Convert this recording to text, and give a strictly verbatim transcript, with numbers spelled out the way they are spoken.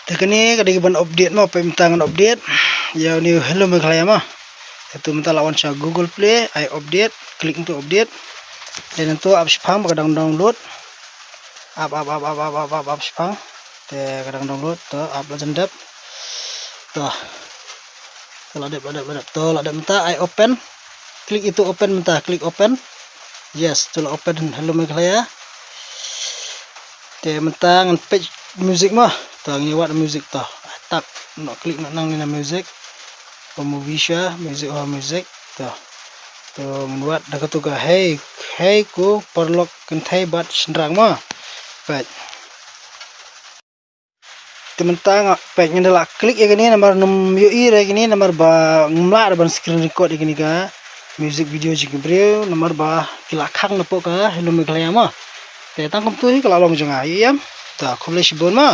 Te kane ka dei ban update mo, peit mynta ngan update ïa une u Hello Meghalaya mo. Te tu mynta la wan sha Google Play, ai update, click into update. Te nangtu ap shipang ba ka dang download. Ap ap ap ap ap ap ap ap shipang. Te ka dang download, to ap la jan dep. To. To la dep, la dep, la dep. To la dep mynta ai open. Click into open mynta, click open. Yes, to la open Hello Meghalaya. Te mynta ngan peit music mo. To ngi wad music to. Tap, no click noh nangne na music. Ko movie sha music, oh music. To. To ngan wad da katu ka hei, hei ko paralok kynthei bad shynrang mo. Peit. Te mynta nga peit ngan da la click ïa kane namar nym ïohi re kane namar ba ngam lah re ban screen record ïa kane ka music video jong ki briew namar ba ki la khang napoh ka Hello Meghalaya mo. Te tang kumtu hi ka la long jong nga, ïa ïam. Ta khublei shibun mo.